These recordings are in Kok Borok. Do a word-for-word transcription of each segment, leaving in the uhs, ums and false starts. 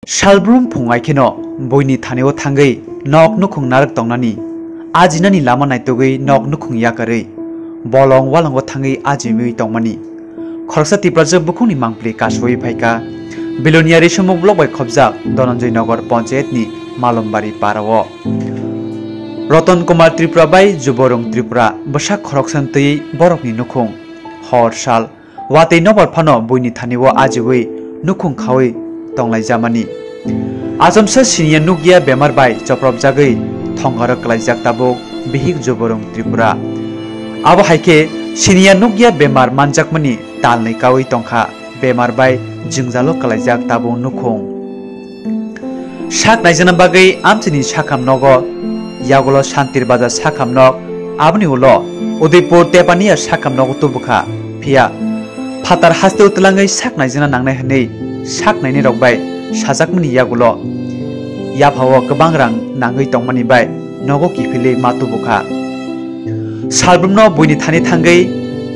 Salbrum phung ai kheno buini thani-o thangwi nok nukhung narwk tongnani, ajinani lama naitugwi nok nukhung yakarwi bolong walongo thangwi ajiwi tongmani. Khoroksa Tiprajwk bukhukni mangpli kasui phaikha Bilonia Risumung block bai khopjak Dhananjay Nagar Panchayatni Malumbari para-o. Roton Kumar Tripura bai Juborung Tripura bwsak khoroksani twiwi borokni nukhung. Hor sal watwi nobar phano buini thani-o ajiwi nukhung khaui tonglaijamani. Achomsa siniya nukya bemar bai chopropjagwi thongaro kwlaijak tabuk bihik Juborung Tripura. Abo hai khe siniya nukya bemar manjakmani talnwi kaui tongkha, bemar bai jwngjalo kwlaijak tabuk nukhung. Sak naijana bagwi amchini sakham nogo, yagulo Santir Bazar sakham nok, aboni ulo Udaipur Tepania sakham nogo tubukha. Phiya phatar hasteo twlangwi sak naijana nangnai hwnwi sak nainai rok bai sajakmani yagulo yaphao kwbang rang nangwi tongmani bai nogo kiphilwi ma tubukha. Salbrumno buini thani thangwi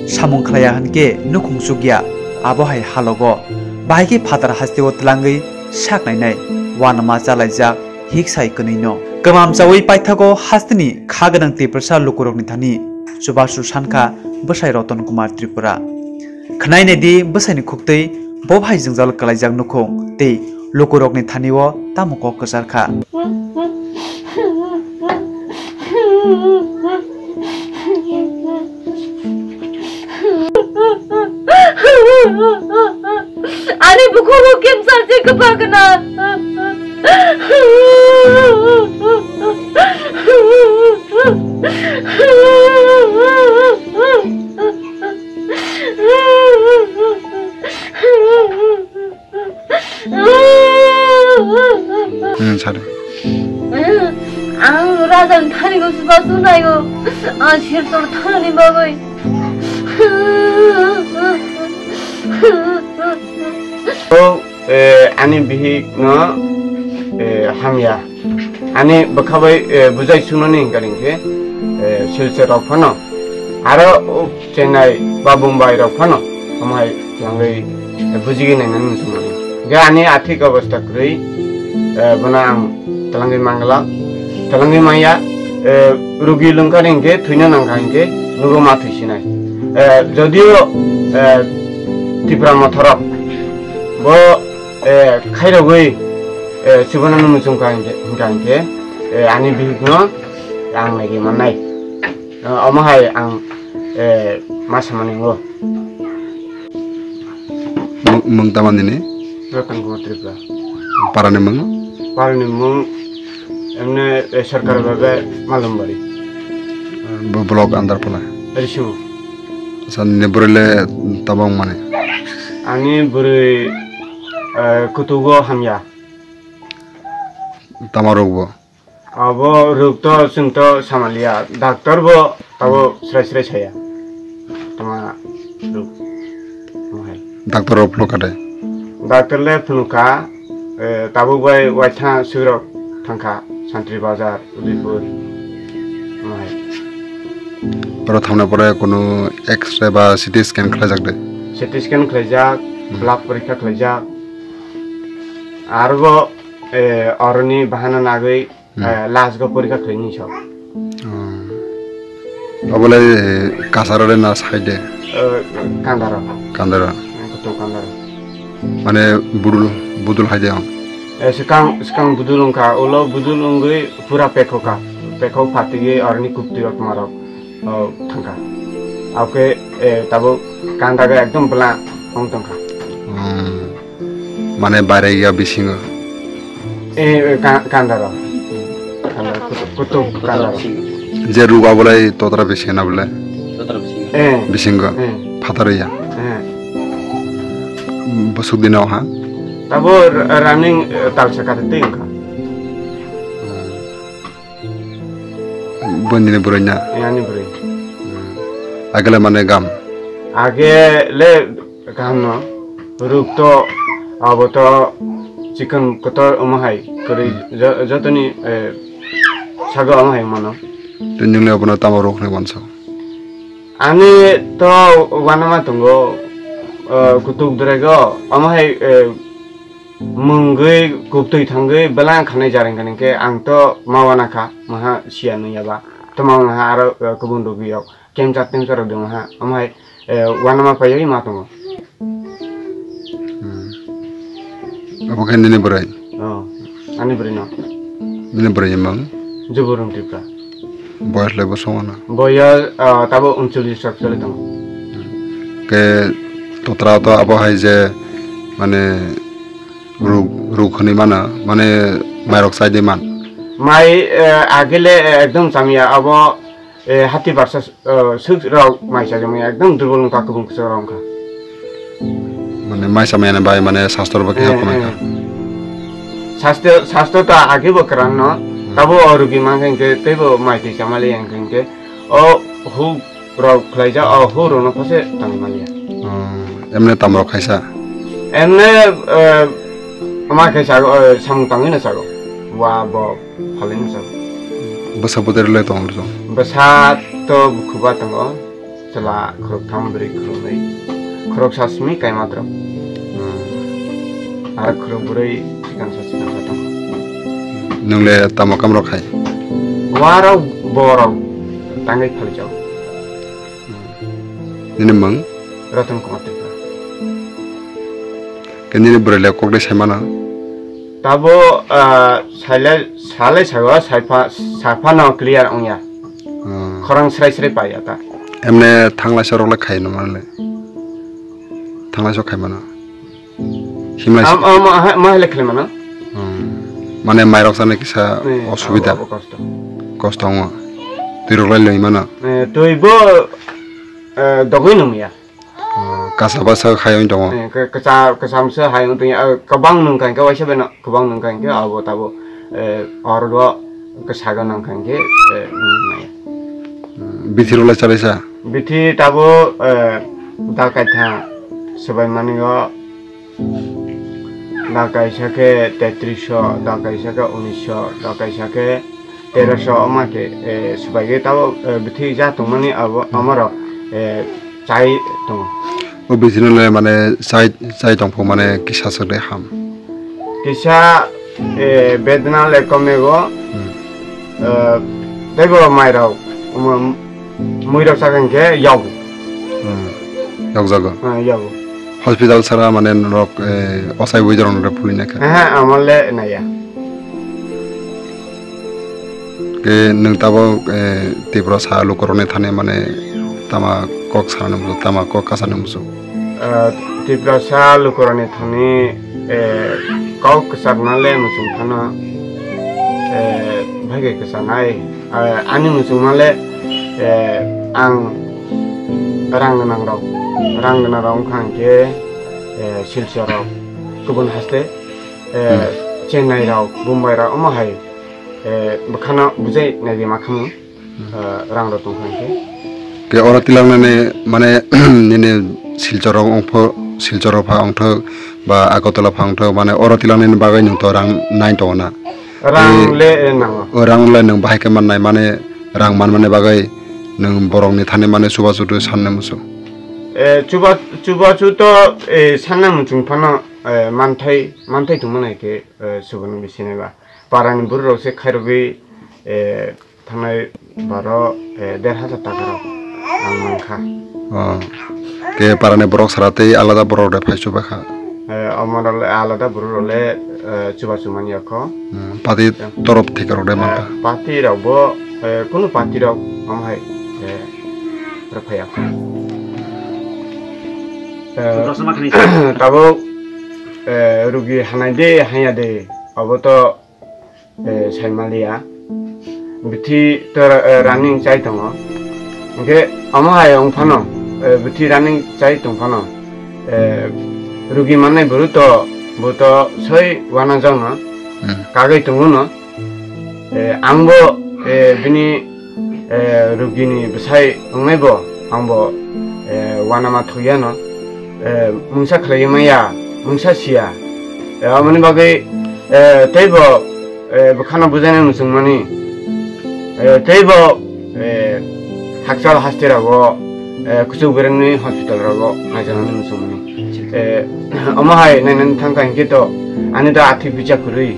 samung khlaiya hwnkhe nukhung chukya, abo hai halogo. Bahai khe phatar hasteo twlangwi sak nainai, uanama chalaijak hiksai kwnwino. Kwmam chaui paithago hasteni kha gwnang Tiprasa lukurokni thani chubachu sankha bwsai Roton Kumar Tripura. Khwnai naidi bwsaini khuktwi bo bahai jwngjal kwlaijak nukhung tei lukurokni thani-o tamo kok kwchar kha. Ani bukhuk rok kemsa se kwpha gwnang. Hmm, sari. Ang raja ni thani go suba sunai go. Ang sir tor thani bagwi. O, eh, ani bihik no, eh, hamya. Ani bwkha bai, eh, bujai sunani hingka hingke, eh, silse rok phano. Aro, o, Chennai ba Bombay rok phano. Amai Twlangwi bujigwi nainani muchungmani. Hwnkhe ani athik obostha kwrwi, eh, bono ang twlangwi mangla, twlangwi manya, eh, rugi lwngkha hwnkhe thwino nangkha hwnkhe nugo ma thwisinai. Eh, jodio, eh, Tipra mothorok bo, eh, khairogwi, eh, chubunani muchungkha hwnkhe, hwnkha hwnkhe, eh, ani bihikno ang naigwi mannai. Eh, omo hai ang, eh, ma samani wngo. Mung, mung tama nini? Ratan Kumar Tripura. Para ni mung? Para ni mung, emne, eh, Sarkar Baga Malumbari. Bo block under pala? Risung. Sa nini bwrwi le tama wng mani? Ani bwrwi, eh, kutugo hamya. Tama rok bo? Abo ruk to chwng to samaliya, doctor bo tabo srai srai saya. Tama ruk. Omo hai. Doctor rok phunukha de? Doctor le phunukha, eh, tabuk bai waithang swrok thangkha, Santri Bazar, Udaipur. Omo hai. Oro thamna pore kunu X-ray ba C T scan khlaijak de? C T scan khlaijak, hmm, blood porikha khlaijak. Arbo, eh, oroni bahana nagwi Hmm. Eh, last go porikha khlaini sok. Oh. Obolai kasaro de na side de? Eh, kandaro. Kandaro. Eh, kutung kandaro. Mane budul, budul hai de ang. Eh, swkang, swkang budul wngkha, ulo budul wngwi pura pekhoka. Pekhok phatigwi oroni kuptwi rok marok, oh, thangkha. Oke, eh, tabuk kandaga ekdom bwla wng tongkha. Hmm. Mane bare ya bisingo. Eh, eh, ka-, kandaro. Kandaro, kutuk, kutuk kandaro. Je ruga bolai totra bisingo na bolai? Totra bisingo. Eh. Bisingo. Eh. Phataro ya. Eh. Bosuk dino ha? Tabo r-, running, eh, talsa kate tengka. Bondini buroi na? Eh, ani buroi. Agele mane gam? Age le gam no. Ruk to, abo to, chikon kotor omo hai. Kori jo-, jotoni, eh, sago omo hai mano. Tini le abono tamo rok ne manso? Ani to wanama tongo, eh, kutuk drego, omo hai, eh, Mungwi kubtwi thangwi belang khanai jarang kani khe ang to ma wana kha, maha siya nung yaba. Tamo ang ha aro, eh, kubun rugwi yok. Kemcha temcha rok dong ha. Omo hai, eh, wanama paiwi ma tongo. Hmm. Abo khe nini bwrwi? Oh, ani bwrwi no. Nini bwrwi ni mung? Juburung Tripura. Boyas le bo songona? Boyas, ah, tabo uncholish rok choli tongo. Ke totra to abo hai je, mane, ruk, ruk hwnwi mano, mane, mairok chai de man? Mai, eh, agile, eh, ekdom chamya, abo, eh, hati barsa, eh, swk rok mai chajak maya, ekdom durbol wngkha, kubun kwchak rok wngkha. Mane mai chamaya ni bai, mane, sastor bo kisa Eh, komai eh. kha. Sastor, sastor to age bo kwran no, Hmm. tabo o rugi mankha hinkhe teibo mai twi chamali hinkhe o huk rok khlaijak, o huk rok no phose tangwi manya. Hmm, emne tamrok khaisa? Emne, eh, ama khe sago, eh, samung tangwi no sago. Wa bo phalwi no sago. Bwsa bwdari lai tongo chwng? Bwsa to bukhuba tongo. Chwla khoroktham, bwrwi khoroknwi. Khoroksa simi kaimatrok. Hmm. Aro khorokbrwi chikansa chikansa tongo. Nwng le tamo kamrok khai? Warok borok tangwi phalwi jago. Nini mung? Ratan Kumar Tripura. Ke nini bwrwi le kok de sai mano? Tabo, ah, sailai, salai sago, saifa, safa no clear wngya. Hmm. Khorang srai srai paiya ta. Emne thanglai sorok le khai no mano le? Thanglai sok khai mano? Himlai Am, sok? am, ah, ma hele khlai mano? Hmm. Mane mairok chana kisa Eh, osubida? abo kosto. Kosto wngo. Twi rok lai lwi mano? Eh, twi bo, eh, dogwi nungya. Oh, kasa bwsa hai wng tongo. Eh, ke-, kwcha-, kwcham se hai wng tongya, eh, kwbang nung kha hinkhe waisa bai no, kwbang nung kha hinkhe abo tabo, eh, orgo kwsago nung kha hinkhe, eh, nung maya. Hmm, bithi rok lai chalaisa? Bithi tabo, eh, da kaitha swbai mani o, da kaisa khe tetrisho, da kaisa khe unisho, da kaisa khe Terosho wngma khe, eh, swbaigwi tabo, eh, bithi ja tongmani abo, amorok, eh, chai tongo. O bithi no le mane chai, chai tongphuru mane kisa swk de ham? Kisa, eh, bedna le komego, Hmm. eh, teibo mairok, omo, muirok chakha hinkhe yago. Hmm. Yokjago? Ah, yago. Hospital sara mane norok, eh, ochai bui dorong norok phulwi naikha? Aha, amole naya. Ke nwng tabok, eh, Tiprasa lukurokni thani mane tama kok sanani muchung, tama kok kasanani muchung? Ah, Tiprasa lukurokni thani, eh, kok kwcharna le muchung phano, eh, bhai kwcharnai. Eh, ani muchungma le, eh, ang rang gwnang rok, rang gwnang rok wngkha hinkhe, eh, Silchar rok, kubun haste, eh, Hmm. Chennai rok, Bombay rok, omo hai, eh, bwkhano bujai nai de ma khamu, Hmm. eh, rang rok tongkha hinkhe. Ke oro tilangnani mane nini Silchar rok wngpho, Silchar rok pha wngthok ba Agartala pha wngthok mane oro tilangnani bagwi nwng to rang nai tongo na? Rang Eh, le, eh, nango. O rang le nwng bahai khe mannai, mane rang manmani bagwi nwng borokni thani mane chubachu twi sanna muchung? Eh, chuba-, chubachu to, eh, sanna muchung phano, eh, manthai, manthai tongmani hai khe, eh, suboni bisinai ba. Parani bururok se khairogwi, eh, thangnai baro, eh, der hajar taka rok ang mankha. Oh. Ke parani borok sara tei alada borok de phai chuba kha? Eh, omo rok le alada borok rok le, eh, chuba chumani yakho. Hmm, party Ya. Torop thika rok de Eh, mankha? Party rok bo, eh, kunu party rok omo hai, eh, rok phai yakho. Eh, Dosma khani. Tabuk, eh, rugi hanai de, hanya de, obo to eh, saimaliya. Bithi to ra-, eh, running chai tongo. Hinkhe omo hai wng phano, eh, bithi running chai tong phano, eh, rugi mannai buru to, bo to soi wana jokno Hmm. kagwi tongo no. Eh, angbo, eh, bini, eh, rugini bwsai wngnaibo angbo, eh, wanama thokya no, eh, mungsa khlaiwi maya, mungsa siya. Eh, aboni bagwi, eh, teibo, eh, bwkhano bujaina muchungmani, eh, teibo, eh, hakchal haste rogo, eh, kuchuk berengni hospital rogo naijaknani muchungmani. Eh, omo hai nainani thangkha hinkhe to, Ani da athi bicha kwrwi,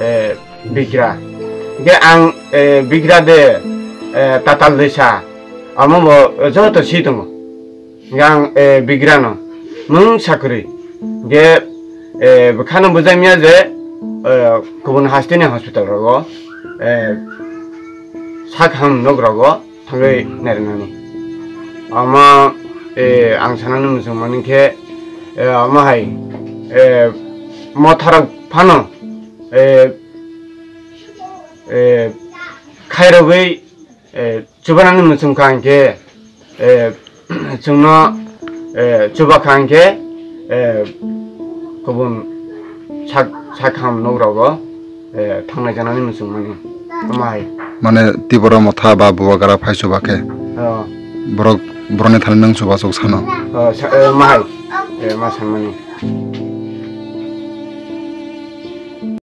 eh, bigra. Ge ang, eh, bigra de, eh, tatal de sa. Amo bo joto si tongo. Ge ang, eh, bigra no. Mung sa kwrwi. Ge, eh, bwkhano bujai miya je, eh, kubun hasteni hospital rogo, eh, sak ham nok rogo. Thangwi nairwnani. Omo, eh, ang sanani muchung mani khe, eh, omo hai, eh, motharok phano, eh, eh, khairogwi, eh, chubanani muchung kha hwnkhe, eh, chwngno, eh, chuba kha hwnkhe, eh, kubun sak, sak ham nok rogo, eh, thangnai janani muchung mani. Omo hai. Mane Tibora motha ba Bubagra phai chuba khe. Oh. Borok, borokni thani nwng chuba chuk sano. Oh, sa-, eh, ma hai. Eh, ma sanmani.